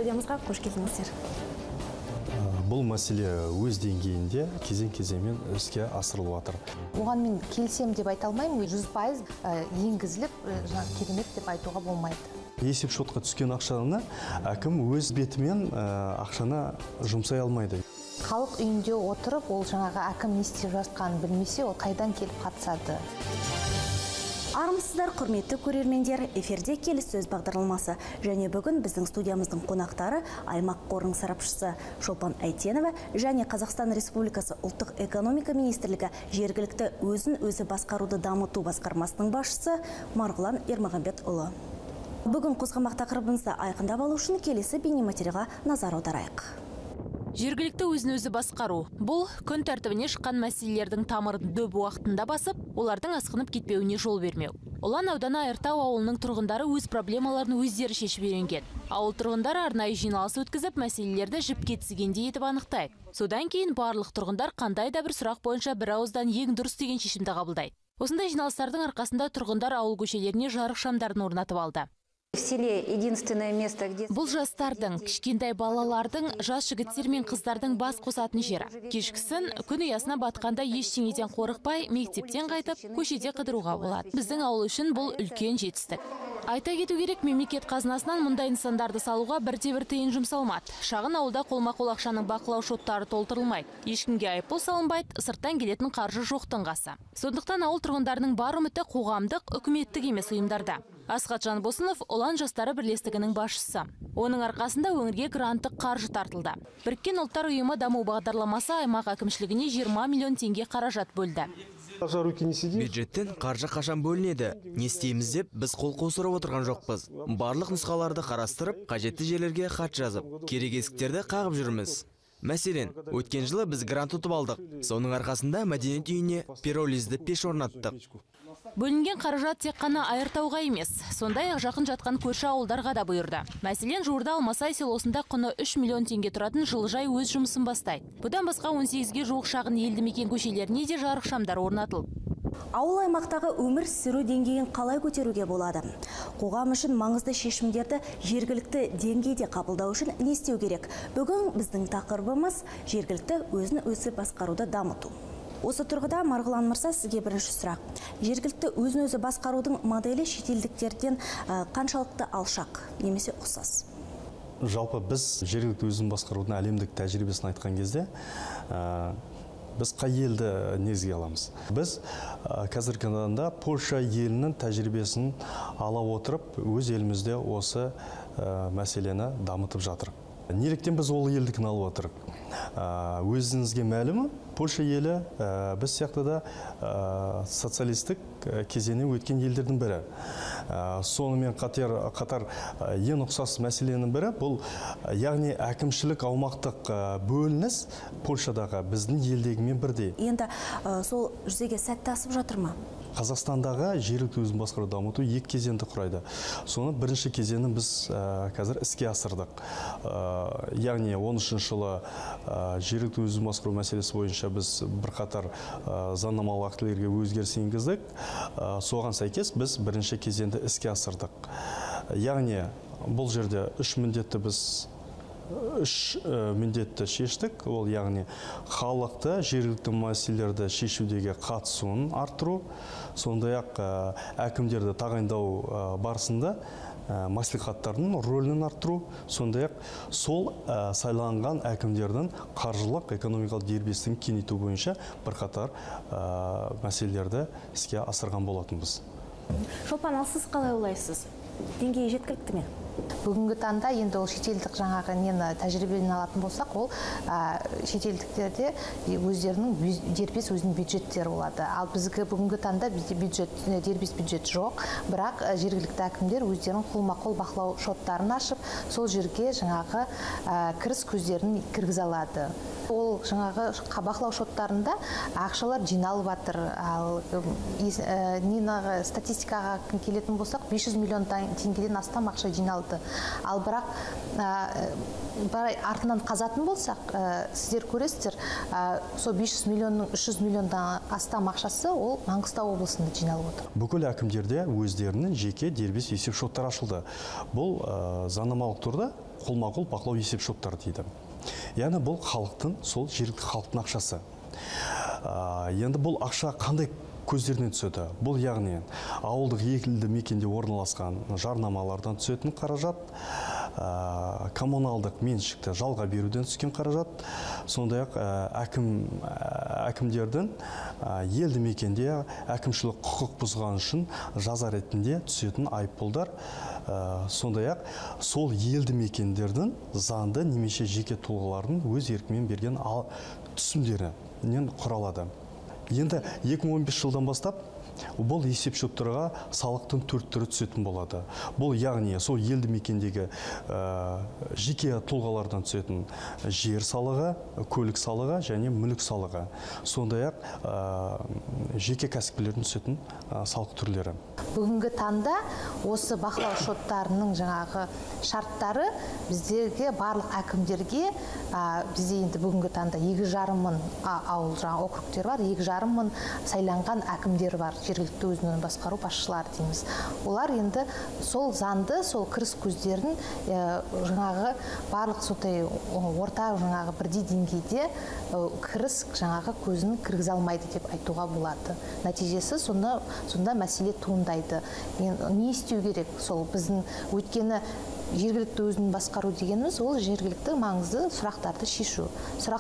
Студиямызға қош келдіңіздер. Бұл мәселе өз деңгейінде кезең-кезеңмен іске асырылып жатыр. Оған мен келісемін деп айта алмаймын, 100% енгізіліп, керемет деп айтуға болмайды. Есеп шотқа түскен ақшаны әкім өз бетімен ақшаны жұмсай алмайды. Халық үйінде отырып, ол жаңағы әкім не істеп жатқанын білмесе, ол қайдан келіп қатысады? Армысыздар, құрметті көрермендер, эфирде келіссөз бағдарламасы. Және бүгін біздің студиямыздың қонақтары аймақ қорының сарапшысы Шолпан Әйтенова және Қазақстан Республикасы Ұлттық экономика министрлігі жергілікті өзін өзі басқаруды дамыту басқармасының басшысы Марғұлан Ермағанбетұлы. Бүгін қозғамақ тақырыбымызды айқындап алу үшін келесі бейнематериалға назар аударайық. Жергілікті өзін өзі басқару. Бұл күн тәртібіне шыққан мәселелердің тамырын дөп уақытында басып, олардың асқынып кетпеуіне жол бермеу. Ұлан ауданы Айыртау ауылының тұрғындары өз проблемаларын өздері шешіп үйренген. Ауыл тұрғындары арнайы жиналыс өткізіп, мәселелерді жіпке тізгендей етіп анықтайды. Содан кейін барлық тұрғындар қандай да бір сұрақ бойынша бір ауыздан ең дұрыс деген шешімді қабылдайды. Осындай жиналыстардың арқасында тұрғындар ауыл көшелеріне жарық шамдарын орнатып алды. В селе единственное место, где... Бұл жастардың, кішкентай балалардың, жас жігіттер мен қыздардың бас қосатын жері. Кешкісін күн ұясына батқанда ештеңеден қорықпай, мектептен қайтып, көшеде қыдыруға болады. Біздің ауыл үшін бұл үлкен жетістік. Айта кету керек, мемлекет қазынасынан мұндай нысандарды салуға бірде-бір тиын жұмсалмады. Шағын ауылда қолма-қол ақшаның бақылау шоттары толтырылмайды. Ешкімге айыппұл салынбайды, сырттан келетін қаржы жоқтың қасы. Сондықтан ауыл тұрғындарының бар үміті қоғамдық, үкіметтік емес ұйымдарда. Асхат Жанбосынов Ұлан жастары бірлестігінің басшысы. Оның арқасында өңірге гранттық қаржы тартылды. Біріккен ұлттар ұйымы даму бағдарламасы аймақ әкімшілігіне 20 миллион теңге қаражат бөлді. Бюджеттен қаржы қашан бөлінеді? Не істейміз деп біз қол қусырып отырған жоқпыз. Барлық нұсқаларды қарастырып, қажетті жерлерге хат жазып, керек есіктерді қағып жүрміз. Мәселен, өткен жылы біз грант ұтып алдық. Соның арқасында мәдениет үйіне пиролизді пеш орнаттық. Бөлінген қаражат тек қана Айыртауға емес, сондай-ақ жақын жатқан көрші ауылдарға да бұйырды. Мәселен, жуырда Алмасай селосында құны 3 миллион теңге тұратын жылыжай өз жұмысын бастайды. Бұдан басқа 18-ге жуық шағын елді мекен көшелеріне де жарық шамдар орнатылды. Ауыл аймақтағы өмір сүру деңгейін қалай көтеруге болады? Қоғам үшін маңызды шешімдерді жергілікті деңгейде қабылдау үшін не істеу керек? Бүгін біздің тақырыбымыз жергілікті өзін өзі басқаруды дамыту. Осы тұрғыда, Марғұлан мырза, сізге бірінші сұрақ. Жергілікті өзін өзі басқарудың моделі шетелдіктерден қаншалықты алшақ немесе ұқсас? Жалпы біз жергілікті өзін басқарудың әлемдік тәжірибесін айтқан кезде, біз қай елді негізге аламыз? Біз қазіргі таңда Польша елінің тәжірибесін ала отырып, өз елімізде осы мәселені дамытып жатырық. Неліктен біз ол елдікін алып отырық? Өзіңізге мәлімі, Польша елі біз сияқты да социалистік кезеңнен өткен елдердің бірі. Сонымен қатар ең ұқсас мәселенің бірі бұл, яғни әкімшілік аумақтық бөлініс Польшадағы біздің елдегімен бірдей. Енді сол жүзеге сәтті асып жатыр ма? Қазақстандағы жергілікті өзін басқару дамыту екі кезеңді құрайды. Соны бірінші кезеңін біз қазір іске асырдық. Яғни 13 жылы жергілікті өзін басқару мәселесі бойынша біз бірқатар заңнамалық актілерге өзгеріс енгіздік. Соған сәйкес біз бірінші кезеңді іске асырдық. Яғни бұл жерде үш міндетті біз міндетті шештік. Ол яғни халықты жергілікті мәселелерді шешудегі қатысуын арттыру, сондай-ақ әкімдерді тағайындау барысында мәслихаттардың рөлін арттыру, сондай-ақ сол сайланған әкімдердің қаржылық экономикалық дербестігін кеңейту бойынша бірқатар мәселелерді іске асырған болатынбыз. Шолпан, ал сіз қалай ойлайсыз? Деңгейі жеткілікті ме? Бүгінгі таңда енді ол шетелдік жаңағы нені тәжірибеден алатын болсақ, ол шетелдіктерде өздерінің дербес өзінің бюджеттері болады. Ал бізге бүгінгі таңда бізде бюджет, дербес бюджет жоқ, бірақ жергілікті әкімдер өздерінің қолма-қол бақылау шоттарын ашып, сол жерге жаңағы кіріс көздерін кіргізе алады. Ол жаңағы бақылау шоттарында ақшалар жиналып жатыр. Ал нені статистикаға келетін болсақ, 500 миллион теңгеден астам ақша жиналды. Ал бірақ артынан қазатын болсақ, сіздер көресіздер, сол 500 миллионның 300 миллиондан астам ақшасы ол Маңғыстау облысында жиналып отыр. Бүкіл әкімдерде өздерінің жеке дербес есеп шоттары ашылды. Бұл заңнамалық түрде қолма-қол бақылау есеп шоттары дейді. Яғни бұл халықтың, сол жергілікті халықтың ақшасы. Енді бұл ақша қандай көздерінен түседі? Бұл яғни ауылдық елді мекенде орналасқан жарнамалардан түсетін қаражат, коммуналдық меншікті жалға беруден түскен қаражат, сондай-ақ әкімдердің елді мекенде әкімшілік құқық бұзған үшін жаза ретінде түсетін айыппұлдар, сондай-ақ сол елді мекендердің заңды немесе жеке тұлғалардың өз еркімен берген түсімдерінен құралады. Енді 2015 жылдан бастап бұл есепшоттарға салықтың төрт түрі түсетін болады. Бұл яғни сол елді мекендегі жеке тұлғалардан түсетін жер салығы, көлік салығы және мүлік салығы. Сондай-ақ жеке кәсіпкерлерден түсетін салық түрлері. Бүгінгі таңда осы бақылау шоттарының жаңағы шарттары біздерге, барлық әкімдерге, бізде енді бүгінгі таңда 2,5 мың ауыл жаңа округтер бар, 2,5 мың сайланған әкімдер бар, жергілікті өзін басқару басшылары дейміз. Олар енді сол заңды, сол кіріс көздерін жаңағы барлық сондай орта жаңағы бірдей деңгейде кіріс жаңағы көзін кіргізе алмайды деп айтуға болады. Нәтижесі сонда мәселе туындайды. Не істеу керек? Сол біздің өйткені жергілікті өзін басқару дегеніміз ол жергілікті маңызды сұрақтарды шешу.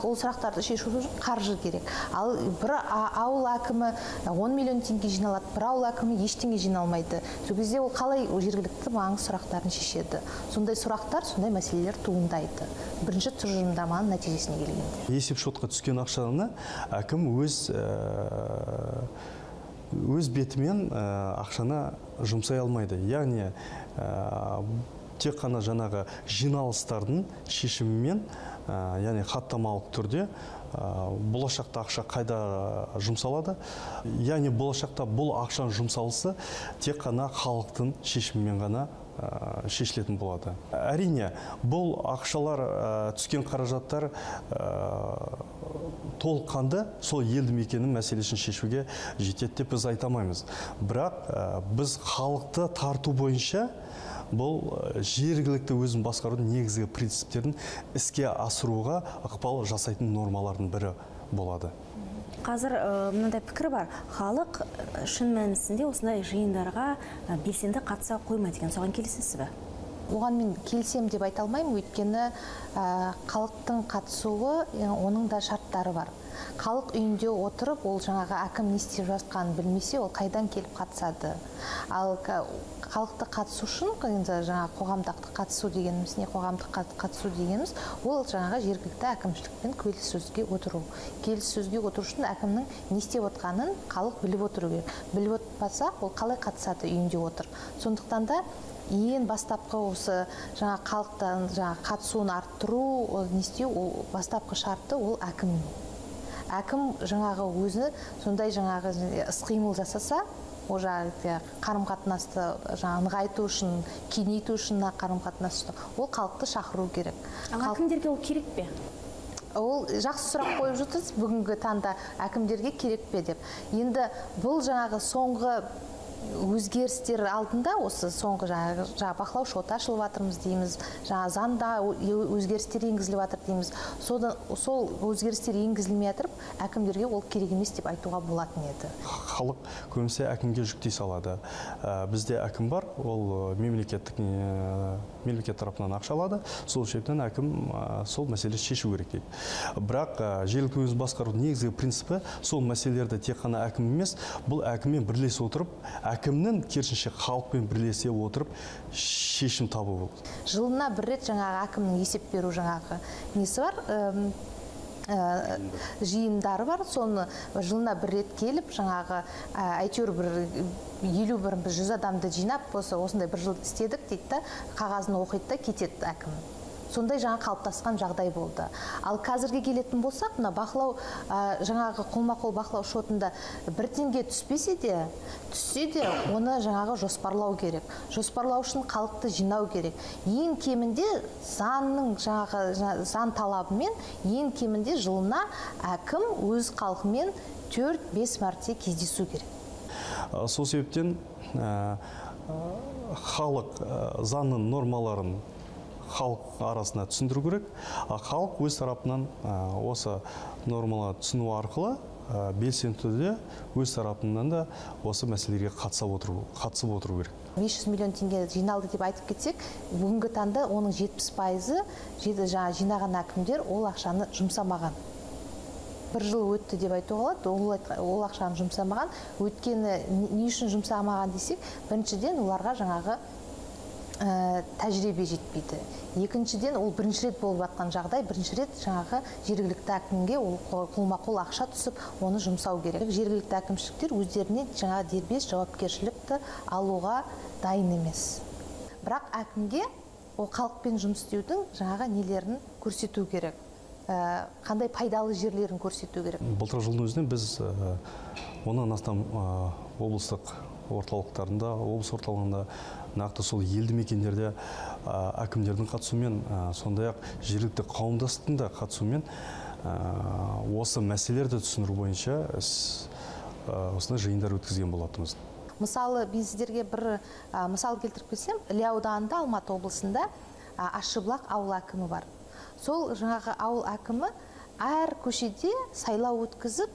Ол сұрақтарды шешу үшін қаржы керек. Ал бір ауыл әкімі 10 миллион теңге жиналады, бір ауыл әкімі ештеңе жиналмайды. Сол кезде ол қалай жергілікті маңызды сұрақтарын шешеді? Сондай сұрақтар, сондай мәселелер туындайды. Бірінші тұжырымдаманың нәтижесіне келгенде. Есепшотқа түскен ақшаны әкім өз бетімен ақшаны жұмсай алмайды. Яғни тек қана жаңағы жиналыстардың шешімімен, яғни хаттамалық түрде болашақта ақша қайда жұмсалады, яғни болашақта бұл ақшаның жұмсалысы тек қана халықтың шешімімен ғана шешілетін болады. Әрине, бұл ақшалар, түскен қаражаттар толыққанды сол елді мекеннің мәселесін шешуге жетеді деп біз айта алмаймыз. Бірақ біз халықты тарту бойынша бұл жергілікті өзін басқарудың негізгі принциптерін іске асыруға ықпал жасайтын нормалардың бірі болады. Қазір мынандай пікір бар. Халық шын мәнісінде осындай жиындарға белсенді қатыса қоймайды екен. Соған келісесіз бе? Оған мен келісемін деп айта алмаймын, өйткені халықтың қатысуы, оның да шарттары бар. Халық үйінде отырып, ол жаңағы әкім не істеп жатқанын білмесе, ол қайдан келіп қатысады? Ал халықты қатысу үшін, енді жаңағы қоғамдық қатысу дегеніміз не, қоғамдық қатысу дегеніміз, ол жаңағы жергілікті әкімшілікпен келіссөзге отыру. Келіссөзге отыру үшін әкімнің не істеп отқанын халық біліп отыру керек. Біліп отпаса, ол қалай қатысады үйінде отырып? Сондықтан да ең бастапқы осы жаңа халықтан жаңа қатысуын арттыру, ол не істеу, ол бастапқы шарты ол әкім. Әкім жаңағы өзі сондай жаңағы іс-қимыл жасаса, ол жаңағы қарым-қатынасты жаңа нығайту үшін, кеңейту үшін қарым-қатынасты, ол халықты шақыру керек. Ал әкімдерге ол керек пе? Ол жақсы сұрақ қойып жатырсыз, бүгінгі таңда әкімдерге керек пе деп. Енді бұл жаңағы соңғы өзгерістер алдында, осы соңғы жаңа бақылау шоты ашылып жатырмыз дейміз, жаңа заңда өзгерістер енгізіліп жатыр дейміз. Сол өзгерістер енгізілмей жатырып, әкімдерге ол керек емес деп айтуға болатын еді. Халық көбінесе әкімге жүктей салады. Бізде әкім бар, ол мемлекет тарапынан ақша алады, сол себептен әкім сол мәселені шешу керек дейді. Бірақ жергілікті өзін басқарудың негізгі принципі сол мәселелерді тек қана әкім емес, бұл әкіммен бірлесе отырып, әкімнің керісінше халықпен бірлесе отырып шешім табу болды. Жылына бір рет жаңағы әкімнің есеп беру жаңағы несі бар, жиындары бар, соны жылына бір рет келіп жаңағы әйтеуір бір 51-100 адамды жинап, осындай бір жыл істедік дейді да, қағазын оқиды да кетеді әкім. Сондай жаңа қалыптасқан жағдай болды. Ал қазірге келетін болсақ, мына бақылау, жаңағы қолма-қол бақылау шотында бір теңге түспесе де, түссе де, оны жаңағы жоспарлау керек. Жоспарлау үшін халықты жинау керек. Ең кемінде заңның жаңағы заң талабымен ең кемінде жылына әкім өз халқымен 4-5 мәрте кездесу керек. Сол себептен халық заңның нормаларын халық арасына түсіндіру керек. А халық өз тарапынан осы нормаларды түсіну арқылы белсенді түрде өз тарапынан да осы мәселелерге қатысып отыру керек. 500 миллион теңге жиналды деп айтып кетсек, бүгінгі таңда оның 70%-ы жинаған әкімдер ол ақшаны жұмсамаған. Бір жыл өтті деп айтуға болады, ол ақшаны жұмсамаған. Өйткені не үшін жұмсамаған десек, біріншіден оларға жаңағы тәжірибе жетпейді. Екіншіден, ол бірінші рет болып жатқан жағдай, бірінші рет жаңағы жергілікті әкімге ол қолма-қол ақша түсіп, оны жұмсау керек. Жергілікті әкімшіліктер өздеріне жаңа дербес жауапкершілікті алуға дайын емес. Бірақ әкімге ол халықпен жұмыс істеудің жаңағы нелерін көрсету керек. Қандай пайдалы жерлерін көрсету керек. Былтыр жылдың өзінен біз 10-нан астам облыстық орталықтарында, облыс орталығында, нақты сол елді мекендерде әкімдердің қатысуымен, сондай-ақ жергілікті қауымдастықтың да қатысуымен осы мәселелерді түсіндіру бойынша осындай жиындар өткізген болатынбыз. Мысалы, мен сіздерге бір мысал келтіріп кетсем, Іле ауданында, Алматы облысында Ащыбұлақ ауыл әкімі бар. Сол жаңағы ауыл әкімі әр көшеде сайлау өткізіп,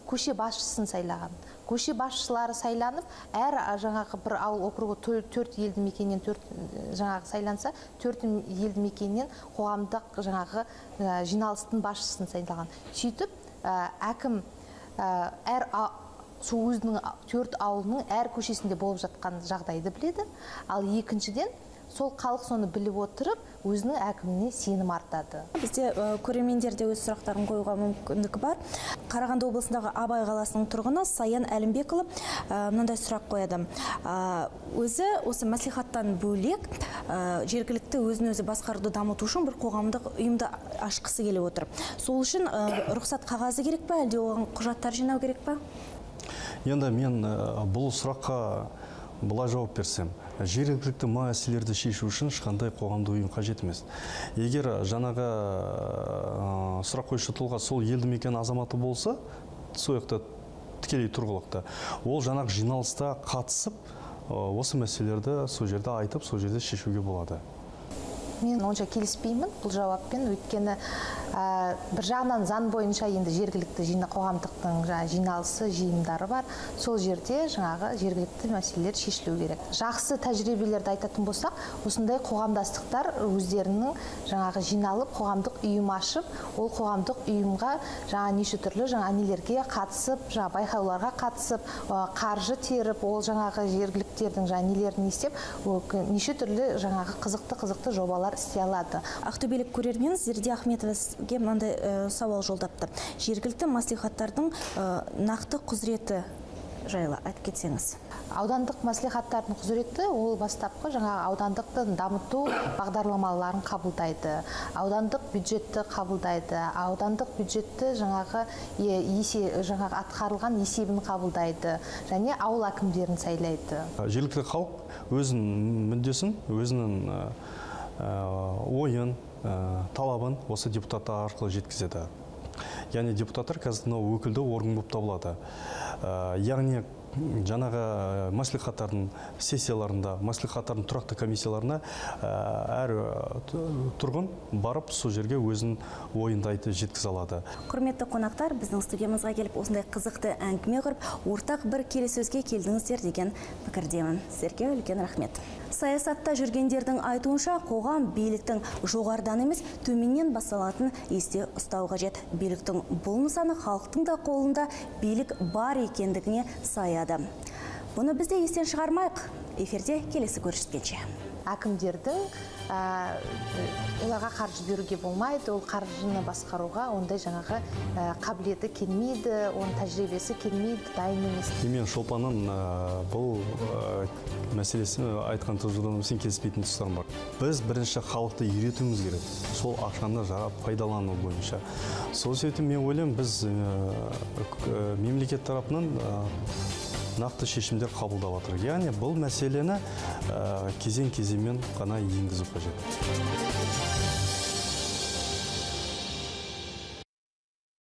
көше басшысын сайлаған. Көше басшылары сайланып, әр жаңағы бір ауыл округі 4 елді мекеннен 4 жаңағы сайланса, 4 елді мекеннен қоғамдық жаңағы жиналыстың басшысын сайлаған. Сөйтіп, әкім әр сол өзінің 4 ауылының әр көшесінде болып жатқан жағдайды біледі. Ал екіншіден, сол халық соны біліп отырып, өзінің әкіміне сенім артады. Бізде көрермендер де өз сұрақтарын қоюға мүмкіндігі бар. Қарағанды облысындағы Абай қаласының тұрғыны Саян Әлімбекұлы мынандай сұрақ қояды. Өзі осы мәслихаттан бөлек жергілікті өзін өзі басқаруды дамыту үшін бір қоғамдық ұйымды ашқысы келіп отыр. Сол үшін рұқсат қағазы керек пе, әлде оған құжаттар жинау керек пе? Енді мен бұл сұраққа былай жауап берсем, жергілікті мәселелерді шешу үшін ешқандай қоғамдық ұйым қажет емес. Егер жаңағы сұрақ қоюшы тұлға сол елді мекен азаматы болса, сол жақта тікелей тұрғылықты, ол жаңағы жиналыста қатысып, осы мәселелерді сол жерде айтып, сол жерде шешуге болады. Мен онша келіспеймін бұл жауаппен, өйткені бір жағынан заң бойынша енді жергілікті қоғамдықтың жиналысы, жиындары бар. Сол жерде жаңағы жергілікті мәселелер шешілу керек. Жақсы тәжірибелерді айтатын болсақ, осындай қоғамдастықтар өздерінің жаңағы жиналып, қоғамдық ұйым ашып, ол қоғамдық ұйымға жаңа неше түрлі жаңа нелерге қатысып, жаңа байқауларға қатысып, қаржы теріп, ол жаңағы жергіліктердің жаңа нелерін істеп, неше түрлі жаңағы қызықты жобалар істей алады. Ақтөбелік көрермен Зерде Ахметова сізге мынандай сауал жолдапты. Жергілікті мәслихаттардың нақты құзыреті жайлы айтып кетсеңіз. Аудандық мәслихаттардың құзыреті ол бастапқы жаңағы аудандықты дамыту бағдарламаларын қабылдайды, аудандық бюджетті қабылдайды, аудандық бюджетті жаңағы жаңағы атқарылған есебін қабылдайды және ауыл әкімдерін сайлайды. Жергілікті халық өзінің мүддесін, өзінің ойын, талабын осы депутаттар арқылы жеткізеді. Яғни депутаттар қазір мынау өкілді орган болып табылады. Яғни жаңағы мәслихаттардың сессияларында, мәслихаттардың тұрақты комиссияларына әр тұрғын барып сол жерге өзінің ойын да айтып жеткізе алады. Құрметті қонақтар, біздің студиямызға келіп осындай қызықты әңгіме құрып, ортақ бір келіссөзге келдіңіздер деген пікірдемін. Сіздерге үлкен рахмет. Саясатта жүргендердің айтуынша, қоғам биліктің жоғарыдан емес, төменнен басталатын есте ұстау қажет. Биліктің бұл нысаны халықтың да қолында билік бар екендігіне саяды. Бұны біз де естен шығармайық. Эфирде келесі көріскенше. Әкімдердің оларға қаржы беруге болмайды, ол қаржыны басқаруға ондай жаңағы қабілеті келмейді, оның тәжірибесі келмейді, дайын емес. Мен Шолпанның бұл мәселесін айтқан тұжырымымен келіспейтін тұстарым бар. Біз бірінші халықты үйретуіміз керек, сол ақшаны жарап пайдалану бойынша. Сол себептен мен ойлаймын, біз мемлекет тарапынан нақты шешімдер қабылдап жатыр. Яғни бұл мәселені кезең-кезеңмен ғана енгізу қажет.